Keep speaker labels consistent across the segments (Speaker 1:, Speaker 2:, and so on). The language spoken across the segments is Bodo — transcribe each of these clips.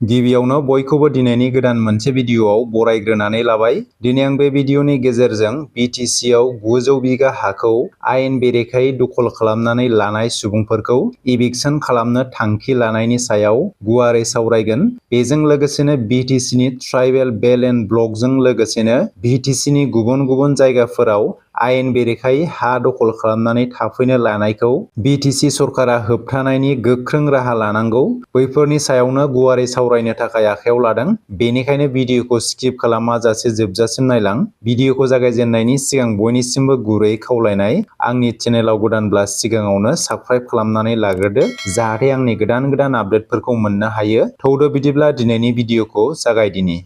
Speaker 1: गिबियावनो बयखौबो दिनैनि गोदान मोनसे भिडिअआव बरायग्रोनानै लाबाय। दिनै आं बे भिडिअनि गेजेरजों बिटिसिआव 900 बिगा हाखौ आयेन बेरेखायै दखल खालामनानै लानाय सुबुंफोरखौ इभिक्सन खालामनो थांखि लानायनि सायाव गुवारै सावरायगोन। बेजों लोगोसेनो बिटिसिनि ट्राइबेल बेल एन्ड ब्लकजों लोगोसेनो बिटिसिनि गुबुन गुबुन जायगाफोराव आयेन बेरेखायै हा दखल खालामनानै थाफैनो लानायखौ बिटिसि सरकारा होबथानायनि गोख्रों राहा लानांगौ, बैफोरनि सायावनो गुवारै सावरायनो थाखाय आखायाव लादों। बेनिखायनो भिडिअखौ स्किप खालामाजासे जोबजासिम नायलां। भिडिअखौ जागायजेननायनि सिगां बयनिसिमबो गुरै खावलायनाय, आंनि चेनेलाव गोदानब्ला सिगाङावनो साबस्क्राइब खालामनानै लाग्रोदो, जाहाथे आंनि गोदान आपडेटफोरखौ मोननो हायो। थौदो बिदिब्ला दिनैनि भिडिअखौ जागायदिनि।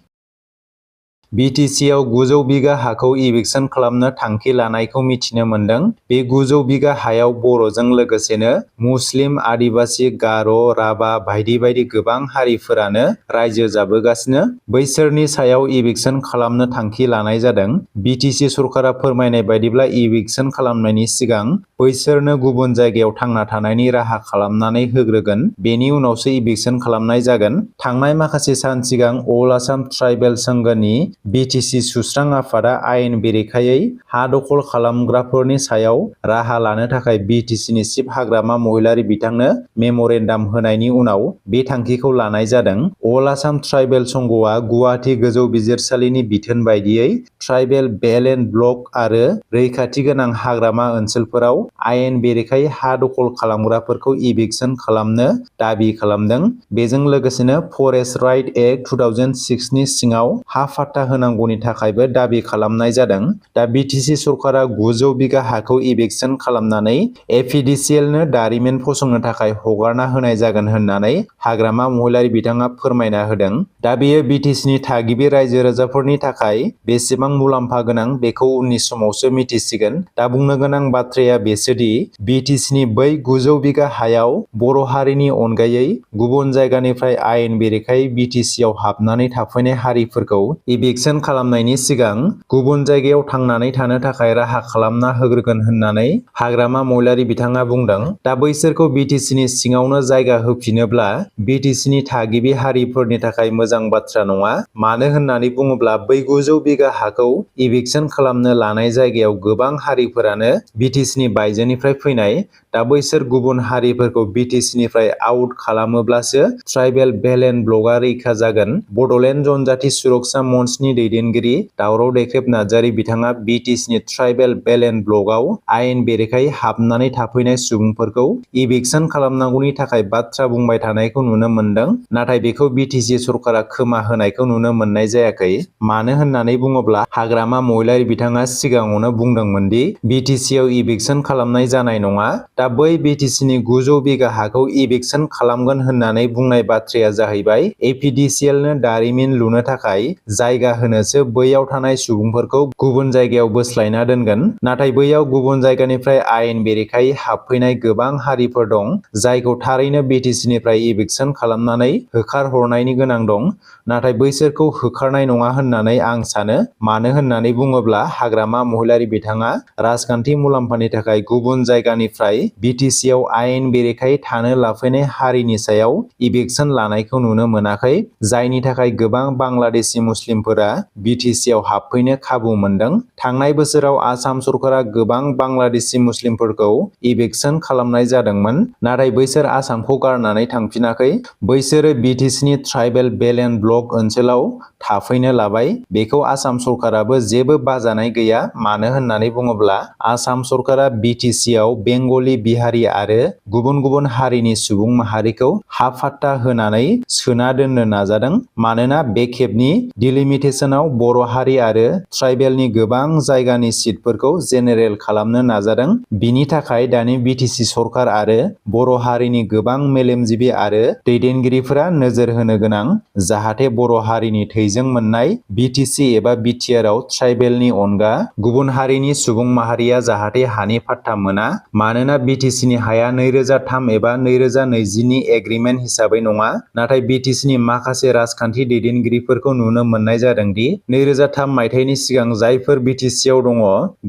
Speaker 1: बिटिसिआव 900 बिगा हाखौ इभिक्सन खालामनो थांखि लानायखौ मिथिनो मोन्दों। बे 900 बिगा हायाव बर'जों लोगोसेनो मुस्लिम, आदिबासि, गार', राभा बायदि बायदि गोबां हारिफोरानो रायजो जाबोगासिनो। बैसोरनि सायाव इभिक्सन खालामनो थांखि लानाय जादों। बिटिसि सरकारा फोरमायनाय बायदिब्ला इभिक्सन खालामनायनि सिगां बैसोरनो गुबुन जायगायाव थांना थानायनि राहा खालामनानै होग्रोगोन, बेनि उनावसो इभिक्सन खालामनाय जागोन। थांनाय माखासे सान सिगां अल आसाम ट्राइबेल संघनि बिटिसि सुस्रां आफादा आयेन बेरेखायै हा दखल खालामग्राफोरनि सायाव राहा लानो थाखाय बिटिसिनि चिफ हाग्रामा महिलारि बिथांनो मेम'रेन्डाम होनायनि उनाव बे थांखिखौ लानाय जादों। अल आसाम ट्राइबेल संघआ गुवाहाटी गोजौ बिजिरसालिनि बिथोन बायदियै ट्राइबेल बेल एन्ड ब्लक आरो रैखाथि गोनां हाग्रामा ओनसोलफोराव आयेन बेरेखायै हा दखल खालामग्राफोरखौ इभिक्सन खालामनो दाबि खालामदों। बेजों लोगोसेनो फरेस्ट राइट एक्ट 2006 नि सिङाव हा फाट्टा होनांगौनि थाखायबो दाबि खालामनाय जादों। दा बिटिसि सरकारा 900 बिगा हाखौ इभिक्सन खालामनानै एपिडिसिएलनो दारिमिन फसंनो थाखाय हगारना होनाय जागोन होननानै हाग्रामा महिलारि बिथाङा फोरमायना होदों। दा बेयो बिटिसिनि थागिबि रायजो राजाफोरनि थाखाय बेसेबां मुलाम्फा गोनां बेखौ उननि समावसो मिथिसिगोन। दा बुंनो गोनां बाथ्राया बेसोदि बिटिसिनि बै 900 बिगा हायाव बर' हारिनि अनगायै गुबुन जायगानिफ्राय आयेन बेरेखायै बिटिसिआव हाबनानै थाफैनाय हारिफोरखौ इभिक्सन खालामनायनि सिगां गुबुन जायगायाव थांनानै थानो थाखाय राहा खालामना होग्रोगोन होननानै हाग्रामा महिलारि बिथाङा बुंदों। दा बैसोरखौ बिटिसिनि सिङावनो जायगा होफिनोब्ला बिटिसिनि थागिबि हारिफोरनि थाखाय मोजां बाथ्रा नङा। मानो होननानै बुङोब्ला बै 900 बिगा हाखौ इभिक्सन खालामनो लानाय जायगायाव गोबां हारिफोरानो बिटिसिनि बायजोनिफ्राय फैनाय। दा बैसोर गुबुन हारिफोरखौ बिटिसिनिफ्राय आउट खालामोब्लासो ट्राइबेल बेल एन्ड ब्लकआ रैखा जागोन। बड'लेण्ड जनजाति सुरक्षा मन्चनि दैदेनगिरि दावराव देख्रेब नार्जारि बिथाङा बिटिसिनि ट्राइबेल बेल एन्ड ब्लकआव आयेन बेरेखायै हाबनानै थाफैनाय सुबुंफोरखौ इभिक्सन खालामनांगौनि थाखाय बाथ्रा बुंबाय थानायखौ नुनो मोन्दों। नाथाय बेखौ बिटिसि सरकारा खोमा होनायखौ नुनो मोननाय जायाखै। मानो होननानै बुङोब्ला हाग्रामा महिलारि बिथाङा सिगाङावनो बुंदोंमोन दि बिटिसिआव इभिक्सन खालामनाय जानाय नङा। दा बै बिटिसिनि 900 बिगा हाखौ इभिक्सन खालामगोन होननानै बुंनाय बाथ्राया जाहैबाय एपिडिसिएलनो दारिमिन लुनो थाखाय जायगा होनोसो बैयाव थानाय सुबुंफोरखौ गुबुन जायगायाव बोस्लायना दोनगोन। नाथाय बैयाव गुबुन जायगानिफ्राय आयेन बेरेखायै हाबफैनाय गोबां हारिफोर दं, जायखौ थारैनो बिटिसिनिफ्राय इभिक्सन खालामनानै होखारहरनायनि गोनां दं। नाथाय बैसोरखौ होखारनाय नङा होननानै आं सानो। मानो होननानै बुङोब्ला हाग्रामा महिलारि बिथाङा राजखान्थि मुलाम्फानि थाखाय गुबुन जायगानिफ्राय बिटिसिआव आयेन बेरेखायै थानो लाफैनाय हारिनि सायाव इभिक्सन लानायखौ नुनो मोनाखै, जायनि थाखाय गोबां बांलादेशी मुस्लिमफोरा बिटिसिआव हाबफैनो खाबु मोनदों। थांनाय बोसोराव आसाम सरकारा गोबां बांलादेशी मुस्लिमफोरखौ इभिक्सन खालामनाय जादोंमोन, नाथाय बैसोर आसामखौ गारनानै थांफिनाखै। बैसोरो बिटिसिनि ट्राइबेल बेल एन्ड ब्लक ओनसोलाव थाफैनो लाबाय। बेखौ आसाम सरकाराबो जेबो बाजानाय गैया। मानो होननानै बुङोब्ला आसाम सरकारा बिटिसिआव बेंगलि, बिहारि आरो गुबुन गुबुन हारिनि सुबुं माहारिखौ हा फाट्टा होनानै सोना दोननो नाजादों। मानोना बे खेबनि डिलिमिटेसनाव बर' हारि आरो ट्राइबेलनि गोबां जायगानि सिटफोरखौ जेनेरेल खालामनो नाजादों। बिनि थाखाय दानि बिटिसि सरकार आरो बर' हारिनि गोबां मेलेमजिबि आरो दैदेनगिरिफोरा नोजोर होनो गोनां, जाहाथे बर' हारिनि थैजों मोननाय बिटिसि एबा बिटिआरआव ट्राइबेलनि अनगा गुबुन हारिनि सुबुं माहारिया जाहाथे हानि फाट्टा मोना। मानोना बिटिसिनि हाया 2003 एबा 2020 नि एग्रिमेन्ट हिसाबै नङा, नाथाय बिटिसिनि माखासे राजखान्थि दैदेनगिरिफोरखौ नुनो मोननाय जादों दि 2003 मायथाइनि सिगां जायफोर बिटिसिआव दङ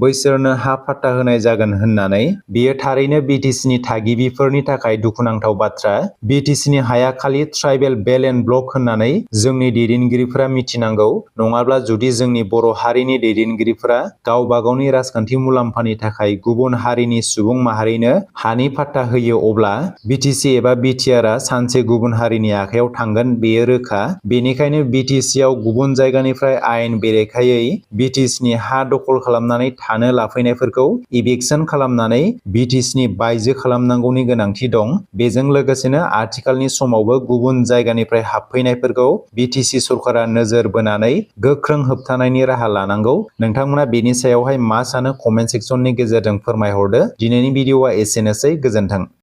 Speaker 1: बैसोरनो हा पाट्टा होनाय जागोन होननानै। बेयो थारैनो बिटिसिनि थागिबिफोरनि थाखाय दुखुनांथाव बाथ्रा। बिटिसिनि हाया खालि ट्राइबेल बेल्ट एन्ड ब्लक होननानै जोंनि दैदेनगिरिफोरा मिथिनांगौ, नङाब्ला जुदि जोंनि बर' हारिनि दैदेनगिरिफोरा गावबा गावनि राजखान्थि मुलाम्फानि थाखाय गुबुन हारिनि सुबुं माहारिनो हानि पाट्टा होयो अब्ला बिटिसि एबा बिटिआरआ सानसे गुबुन हारिनि आखायाव थांगोन बेयो रोखा। बेनिखायनो बिटिसिआव गुबुन जायगानिफ्राय आयेन बेरेखायै बिटिसिनि हा दखल खालामनानै थानो लाफैनायफोरखौ इभिक्सन खालामनानै बिटिसिनि बायजो खालामनांगौनि गोनांथि दं। बेजों लोगोसेनो आथिखालनि समावबो गुबुन जायगानिफ्राय हाबफैनायफोरखौ बिटिसि सरकारा नोजोर बोनानै गोख्रों होबथानायनि राहा लानांगौ। नोंथांमोना बेनि सायावहाय मा सानो कमेन्ट सेक्सननि गेजेरजों फोरमायहरदो। दिनैनि भिडिअआ एसेनोसै, गोजोन्थों।